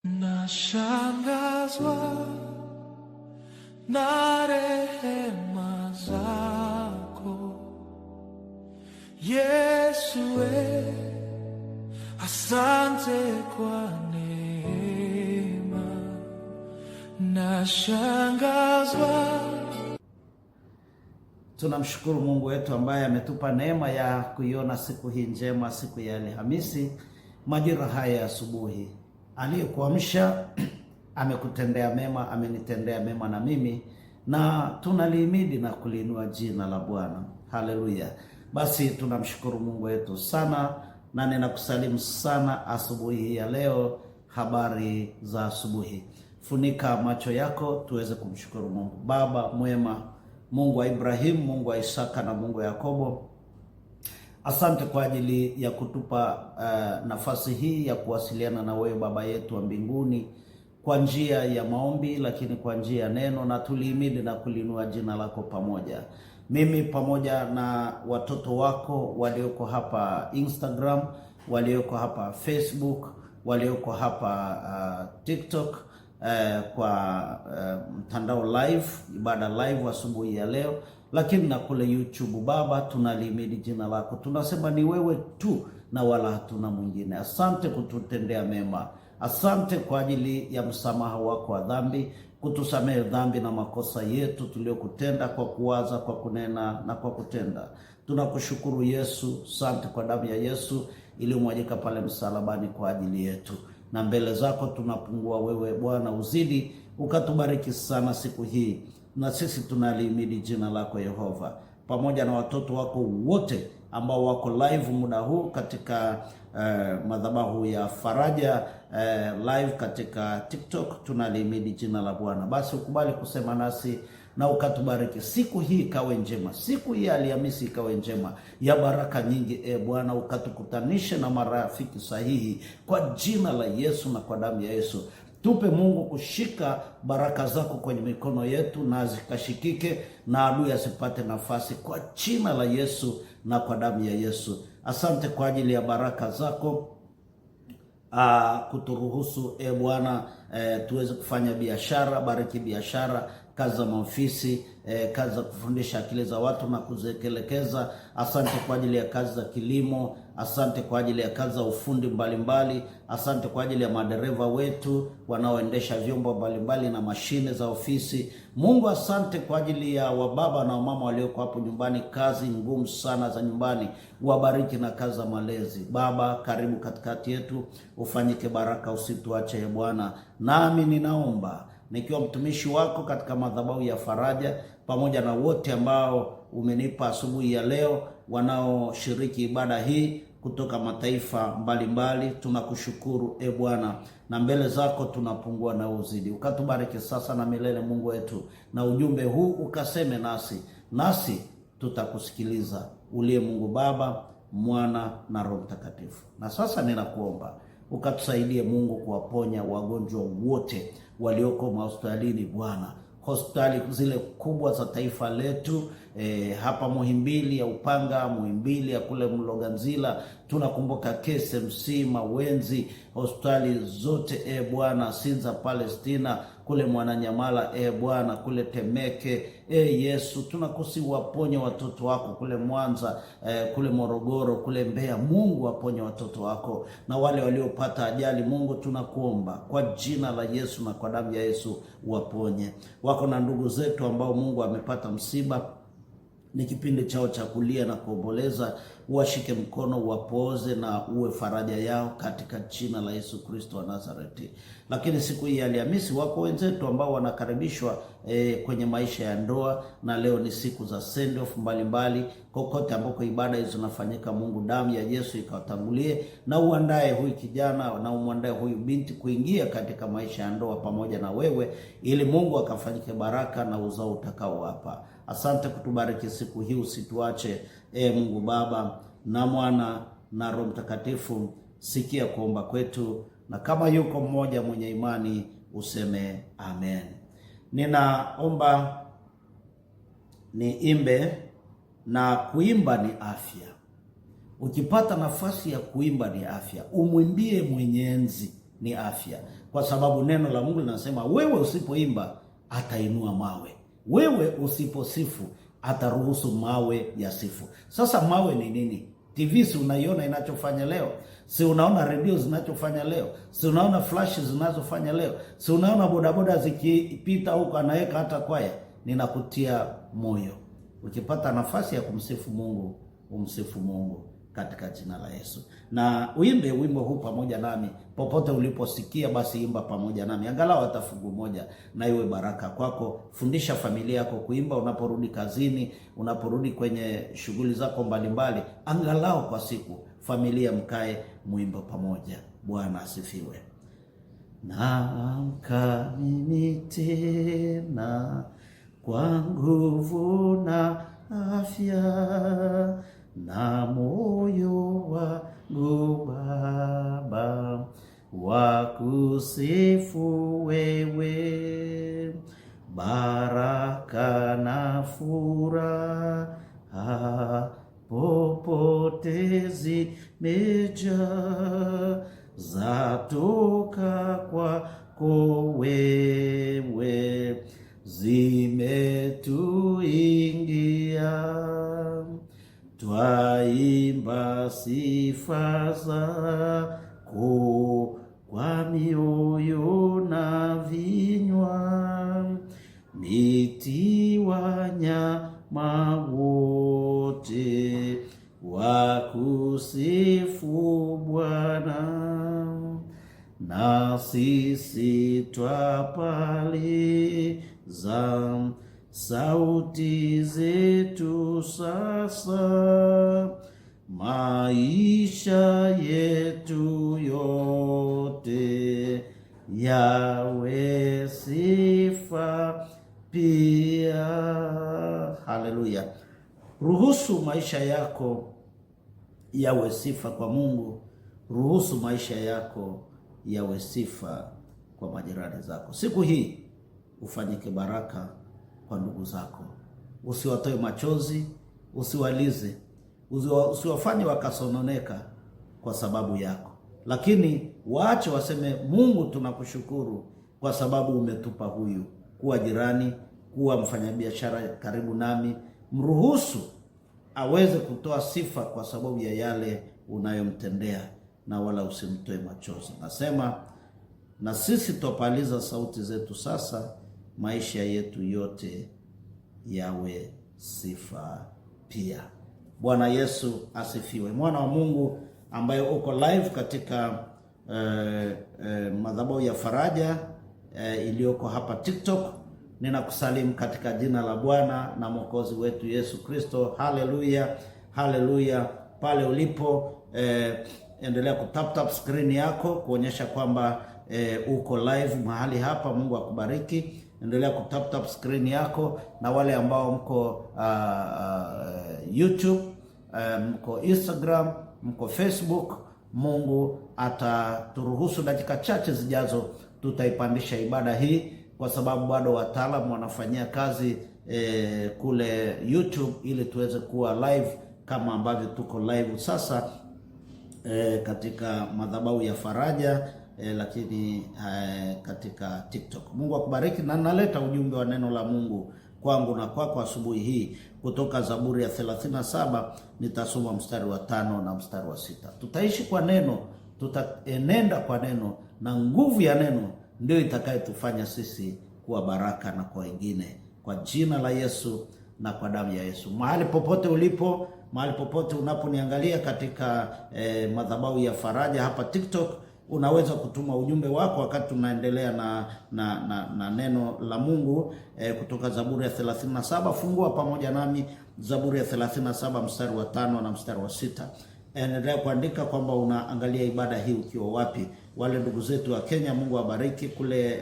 Nashangazwa na rehema zako Yesu, asante kwa neema. Nashangazwa. Tunamshukuru Mungu wetu ambaye ametupa neema ya kuiona siku hii njema, siku ya Alhamisi, majira haya ya asubuhi. Aliyekuamsha amekutendea mema, amenitendea mema na mimi, na tunalihimidi na kuliinua jina la Bwana. Haleluya! Basi tunamshukuru Mungu wetu sana, na ninakusalimu sana asubuhi hii ya leo. Habari za asubuhi. Funika macho yako tuweze kumshukuru Mungu. Baba mwema, Mungu wa Ibrahimu, Mungu wa Isaka na Mungu wa Yakobo, asante kwa ajili ya kutupa nafasi hii ya kuwasiliana na wewe Baba yetu wa mbinguni kwa njia ya maombi, lakini kwa njia ya neno, na tulihimidi na kulinua jina lako pamoja. Mimi pamoja na watoto wako walioko hapa Instagram, walioko hapa Facebook, walioko hapa TikTok, kwa mtandao live, ibada live asubuhi ya leo, lakini na kule YouTube. Baba, tunalihimidi jina lako, tunasema ni wewe tu na wala hatuna mwingine. Asante kututendea mema, asante kwa ajili ya msamaha wako wa dhambi, kutusamehe dhambi na makosa yetu tuliyokutenda kwa kuwaza, kwa kunena na kwa kutenda. Tunakushukuru Yesu, asante kwa damu ya Yesu iliyomwagika pale msalabani kwa ajili yetu, na mbele zako tunapungua, wewe Bwana uzidi ukatubariki sana siku hii, na sisi tunalihimidi jina lako Yehova, pamoja na watoto wako wote ambao wako live muda huu katika madhabahu ya Faraja live katika TikTok. Tunalihimidi jina la Bwana. Basi ukubali kusema nasi na ukatubariki siku hii ikawe njema, siku hii ya Alhamisi ikawe njema ya baraka nyingi. E Bwana, ukatukutanishe na marafiki sahihi kwa jina la Yesu na kwa damu ya Yesu. Tupe Mungu kushika baraka zako kwenye mikono yetu na zikashikike na adui asipate nafasi, kwa jina la Yesu na kwa damu ya Yesu. Asante kwa ajili ya baraka zako kuturuhusu e Bwana, tuweze kufanya biashara. Bariki biashara, kazi za maofisi, kazi za kufundisha akili za watu na kuzielekeza. Asante kwa ajili ya kazi za kilimo, asante kwa ajili ya kazi za ufundi mbalimbali mbali. Asante kwa ajili ya madereva wetu wanaoendesha vyombo mbalimbali na mashine za ofisi. Mungu, asante kwa ajili ya wababa na wamama walioko hapo nyumbani, kazi ngumu sana za nyumbani, wabariki na kazi za malezi. Baba, karibu katikati yetu, ufanyike baraka, usituache e Bwana. Nami ninaomba nikiwa mtumishi wako katika madhabahu ya Faraja, pamoja na wote ambao umenipa asubuhi ya leo wanaoshiriki ibada hii kutoka mataifa mbalimbali, tunakushukuru e Bwana, na mbele zako tunapungua na uzidi. Ukatubariki sasa na milele, Mungu wetu, na ujumbe huu ukaseme nasi, nasi tutakusikiliza, uliye Mungu Baba, Mwana na Roho Mtakatifu. Na sasa ninakuomba ukatusaidie Mungu kuwaponya wagonjwa wote walioko mahospitalini Bwana, hospitali zile kubwa za taifa letu, hapa Muhimbili ya Upanga, Muhimbili ya kule Mloganzila, tunakumbuka KSMC, Mawenzi, hospitali zote e Bwana, Sinza Palestina, kule Mwananyamala e Bwana, kule Temeke e Yesu, tunakusi waponye watoto wako kule Mwanza, kule Morogoro, kule Mbeya. Mungu waponye watoto wako na wale waliopata ajali. Mungu tunakuomba kwa jina la Yesu na kwa damu ya Yesu waponye. Wako na ndugu zetu ambao Mungu amepata msiba, ni kipindi chao cha kulia na kuomboleza. Uwashike mkono, uwapooze na uwe faraja yao katika jina la Yesu Kristo wa Nazareti. Lakini siku hii ya Alhamisi wako wenzetu ambao wanakaribishwa kwenye maisha ya ndoa, na leo ni siku za send off mbalimbali kokote ambako ibada hizo zinafanyika. Mungu, damu ya Yesu ikawatangulie na uandae huyu kijana na umwandae huyu binti kuingia katika maisha ya ndoa pamoja na wewe, ili Mungu akafanyike baraka na uzao utakaowapa. Asante kutubariki siku hii, usituache e Mungu Baba na Mwana na Roho Mtakatifu. Sikia kuomba kwetu, na kama yuko mmoja mwenye imani useme amen. Ninaomba niimbe, na kuimba ni afya. Ukipata nafasi ya kuimba ni afya, umwimbie Mwenyenzi ni afya. kwa sababu neno la Mungu linasema wewe usipoimba atainua mawe, wewe usiposifu ataruhusu mawe ya sifu. Sasa mawe ni nini? TV si unaiona inachofanya leo? Si unaona redio zinachofanya leo? Si unaona flash zinazofanya leo? Si unaona bodaboda zikipita huko anaweka hata kwaya? Ninakutia moyo, ukipata nafasi ya kumsifu Mungu, umsifu Mungu katika jina la Yesu, na uimbe wimbo huu pamoja nami. Popote uliposikia, basi imba pamoja nami, angalau hata fungu moja, na iwe baraka kwako. Fundisha familia yako kuimba unaporudi kazini, unaporudi kwenye shughuli zako mbalimbali, angalau kwa siku familia mkae muimbe pamoja. Bwana asifiwe. Naamka mimi tena kwa nguvu na afya na moyo wangu Baba wakusifu wewe, baraka na furaha popote zimejaa, zatoka kwako wewe, zimetuingia. Twaimba sifa zako kwa mioyo na vinywa, miti wanyama wote wakusifu Bwana. Na sisi twapaliza sauti zetu sasa, maisha yetu yote yawe sifa pia. Haleluya! Ruhusu maisha yako yawe sifa kwa Mungu. Ruhusu maisha yako yawe sifa kwa majirani zako. Siku hii ufanyike baraka kwa ndugu zako, usiwatoe machozi, usiwalize, usiwafanye wakasononeka kwa sababu yako, lakini waache waseme, Mungu tunakushukuru kwa sababu umetupa huyu kuwa jirani, kuwa mfanyabiashara karibu nami. Mruhusu aweze kutoa sifa kwa sababu ya yale unayomtendea, na wala usimtoe machozi. Nasema na sisi twapaliza sauti zetu sasa, maisha yetu yote yawe sifa pia. Bwana Yesu asifiwe. Mwana wa Mungu ambaye uko live katika madhabahu ya Faraja iliyoko hapa TikTok, ninakusalimu katika jina la Bwana na Mwokozi wetu Yesu Kristo. Haleluya, haleluya. Pale ulipo endelea kutap tap screen yako kuonyesha kwamba uko live mahali hapa. Mungu akubariki. Endelea kutap tap screen yako, na wale ambao mko YouTube, mko Instagram, mko Facebook, Mungu ataturuhusu dakika chache zijazo tutaipandisha ibada hii, kwa sababu bado wataalamu wanafanyia kazi kule YouTube ili tuweze kuwa live kama ambavyo tuko live sasa katika madhabahu ya Faraja lakini katika TikTok. Mungu akubariki, na naleta ujumbe wa neno la Mungu kwangu na kwako asubuhi hii kutoka Zaburi ya 37. Nitasoma mstari wa 5 na mstari wa 6. Tutaishi kwa neno, tutaenenda kwa neno, na nguvu ya neno ndio itakayotufanya sisi kuwa baraka na kwa wengine, kwa jina la Yesu na kwa damu ya Yesu. Mahali popote ulipo, mahali popote unaponiangalia katika madhabahu ya Faraja hapa TikTok, unaweza kutuma ujumbe wako wakati tunaendelea na neno la Mungu kutoka Zaburi ya 37. Fungua pamoja nami Zaburi ya 37 mstari wa 5 na mstari wa 6. Endelea kuandika kwamba unaangalia ibada hii ukiwa wapi. Wale ndugu zetu wa Kenya, Mungu awabariki. Kule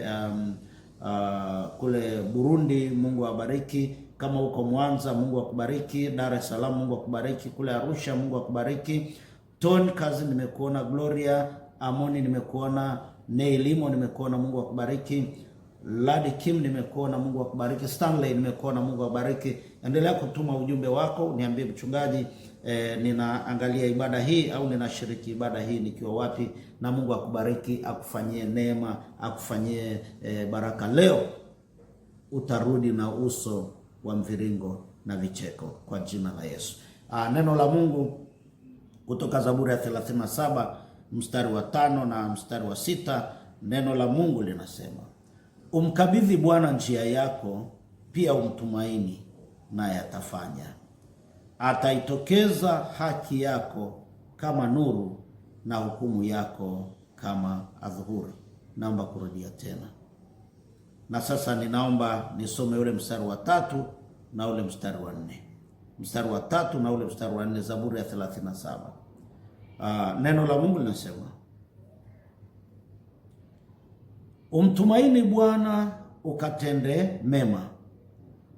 kule Burundi, Mungu awabariki. Kama uko Mwanza, Mungu akubariki. Dar es Salaam, Mungu akubariki. Kule Arusha, Mungu akubariki. Ton Kazi nimekuona, Gloria Amoni nimekuona, Neilimo nimekuona, Mungu akubariki. Ladi Kim, nimekuona, Mungu akubariki. Stanley, nimekuona, Mungu akubariki. Endelea kutuma ujumbe wako, niambie mchungaji, ninaangalia ibada hii au ninashiriki ibada hii nikiwa wapi, na Mungu akubariki, akufanyie neema, akufanyie baraka. Leo utarudi na uso wa mviringo na vicheko kwa jina la Yesu. Neno la Mungu kutoka Zaburi ya 37 mstari wa 5 na mstari wa 6, neno la Mungu linasema, umkabidhi Bwana njia yako, pia umtumaini, naye atafanya. Ataitokeza haki yako kama nuru na hukumu yako kama adhuhuri. Naomba kurudia tena, na sasa ninaomba nisome ule mstari wa 3 na ule mstari wa 4. Mstari wa 3 na ule mstari wa 4, Zaburi ya 37. Neno la Mungu linasema, umtumaini Bwana ukatende mema,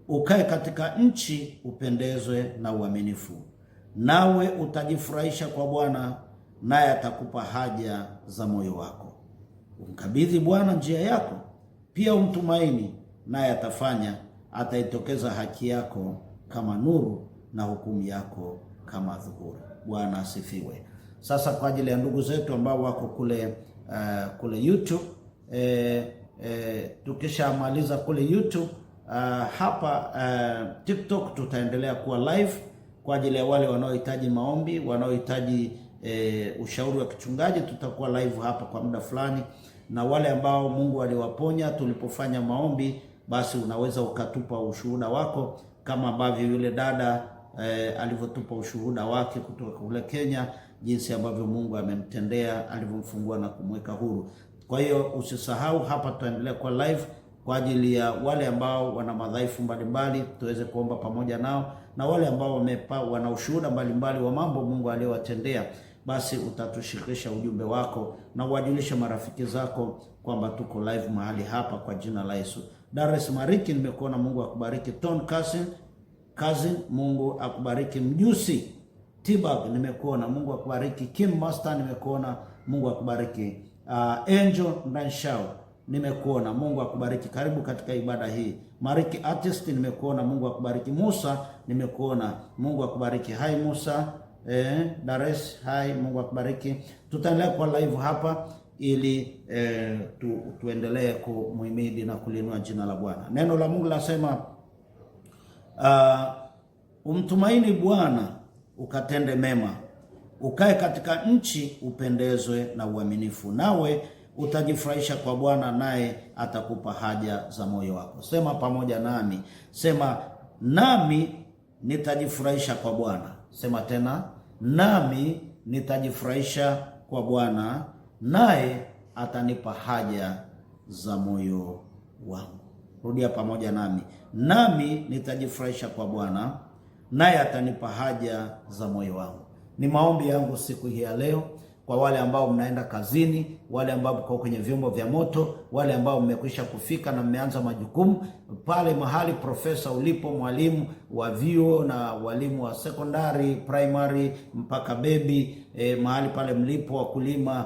ukae katika nchi upendezwe na uaminifu, nawe utajifurahisha kwa Bwana, naye atakupa haja za moyo wako. Umkabidhi Bwana njia yako, pia umtumaini, naye atafanya. Ataitokeza haki yako kama nuru na hukumu yako kama dhuhuri. Bwana asifiwe. Sasa kwa ajili ya ndugu zetu ambao wako kule YouTube, tukishamaliza kule YouTube, hapa TikTok tutaendelea kuwa live kwa ajili ya wale wanaohitaji maombi, wanaohitaji ushauri wa kichungaji. Tutakuwa live hapa kwa muda fulani, na wale ambao Mungu aliwaponya tulipofanya maombi, basi unaweza ukatupa ushuhuda wako kama ambavyo yule dada alivyotupa ushuhuda wake kutoka kule Kenya, jinsi ambavyo Mungu amemtendea, alivyomfungua na kumweka huru. Kwa hiyo usisahau, hapa tutaendelea kwa live kwa ajili ya wale ambao wana madhaifu mbalimbali, tuweze kuomba pamoja nao, na wale ambao wana ushuhuda mbalimbali wa mambo Mungu aliyowatendea, basi utatushirikisha ujumbe wako na uwajulishe marafiki zako kwamba tuko live mahali hapa kwa jina la Yesu. Dar es Mariki, nimekuona, Mungu akubariki. Ton Cousin, Mungu akubariki. Mjusi Tibag, nimekuona, Mungu akubariki. Kim Master, nimekuona, Mungu akubariki. Angel Ndanshao, nimekuona, Mungu akubariki. Karibu katika ibada hii. Mariki Artist, nimekuona, Mungu akubariki. Musa, nimekuona, Mungu akubariki. Hai Musa, Dares, hai, Mungu akubariki. Tutaendelea kwa live hapa ili tuendelee kumuhimidi na kulinua jina la Bwana. Neno la Mungu linasema, umtumaini Bwana ukatende mema, ukae katika nchi upendezwe na uaminifu, nawe utajifurahisha kwa Bwana, naye atakupa haja za moyo wako. Sema pamoja nami, sema nami nitajifurahisha kwa Bwana. Sema tena, nami nitajifurahisha kwa Bwana, naye atanipa haja za moyo wangu. Rudia pamoja nami, nami nitajifurahisha kwa Bwana, naye atanipa haja za moyo wangu. Ni maombi yangu siku hii ya leo kwa wale ambao mnaenda kazini, wale ambao mko kwenye vyombo vya moto, wale ambao mmekwisha kufika na mmeanza majukumu pale mahali profesa ulipo, mwalimu wa vyuo na walimu wa sekondari, primary mpaka baby, mahali pale mlipo, wakulima,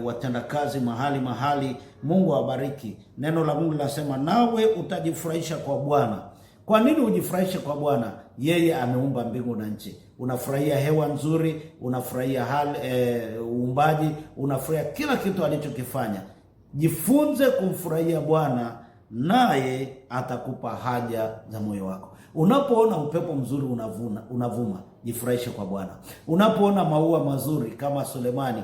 watendakazi mahali, Mungu awabariki. Neno la Mungu linasema nawe utajifurahisha kwa Bwana. Kwa nini ujifurahishe kwa Bwana? Yeye ameumba mbingu na nchi. Unafurahia hewa nzuri, unafurahia hali uumbaji, unafurahia kila kitu alichokifanya. Jifunze kumfurahia Bwana, naye atakupa haja za moyo wako. Unapoona upepo mzuri unavuma, jifurahishe kwa Bwana. Unapoona maua mazuri kama Sulemani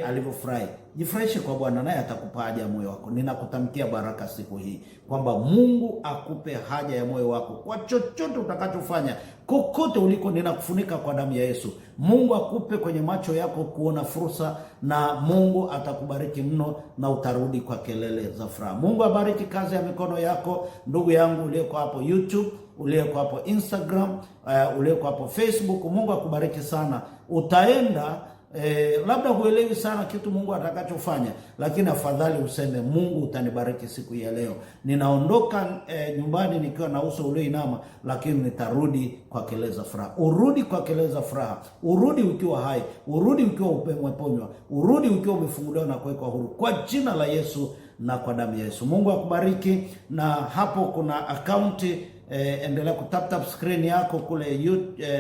alivyofurahi, jifurahishe kwa Bwana, naye atakupa haja ya moyo wako. Ninakutamkia baraka siku hii kwamba Mungu akupe haja ya moyo wako kwa chochote utakachofanya, kokote uliko, ninakufunika kwa damu ya Yesu. Mungu akupe kwenye macho yako kuona fursa, na Mungu atakubariki mno, na utarudi kwa kelele za furaha. Mungu abariki kazi ya mikono yako, ndugu yangu uliyeko hapo YouTube, uliyeko hapo Instagram, uliyeko hapo Facebook. Mungu akubariki sana. Utaenda labda huelewi sana kitu Mungu atakachofanya, lakini afadhali useme Mungu utanibariki siku ya leo. Ninaondoka nyumbani nikiwa na uso ulioinama, lakini nitarudi kwa kelele za furaha. Urudi kwa kelele za furaha, urudi ukiwa hai, urudi ukiwa umeponywa, urudi ukiwa umefunguliwa na kuwekwa huru kwa jina la Yesu. na kwa damu ya Yesu. Mungu akubariki. Na hapo kuna akaunti endelea kutap tap screen yako kule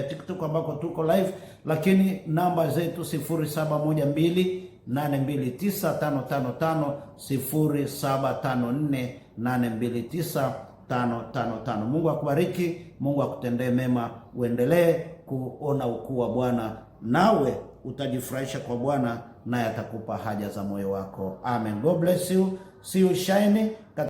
TikTok ambako tuko live, lakini namba zetu 0712 829 555, 0754 829 555. Mungu akubariki, Mungu akutendee mema, uendelee kuona ukuu wa Bwana, nawe utajifurahisha kwa Bwana, naye atakupa haja za moyo wako. Amen. God bless you. See you shine.